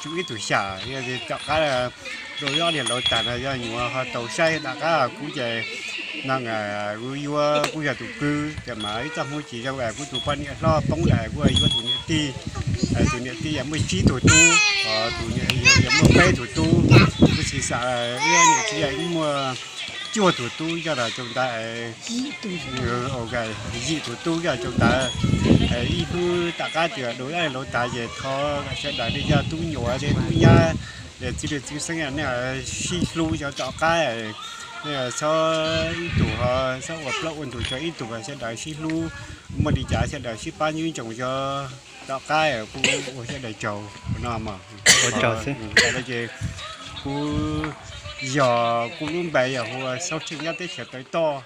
tsum ib tug xyam, yog tom qab rau ob niam laus tag no yog nyuam ho tau saib tom qab kuv ces no kuv yuav kuj yog tus kwv ces mas ib txoj hmoo tsis zoo es kuv tus poj niam hlob poob lawm kuj yuav tus niam tij. Tus niam tij yog muaj tsib tug tub, tus niam yau yog muaj peb tug tub, kuj tsis xav, ib niam txiv yog muaj cuaj tug tub yog los rau ntawd, yim tug tub yog rau ntawd. Ib hnub tom qab tias rau ob niam laus tag ces thov sawv daws li yog tub nyuam thiab tub nyab, txiv lwm txiv xeeb nej sib hlub cov tom qab, nej txhob ib tug ho txhob ua plaub ua ntug rau ib tug, sawv daws sib hlub, muaj li cas sawv daws sib pab nyob ntsoov cov tom qab, kuv ua sawv daws tsaug no mas. Ua tsaug xwb. Ces kuv yog kuv lub npe yog hu ua Xauj Tsheej nyob teb chaws Taw Toj.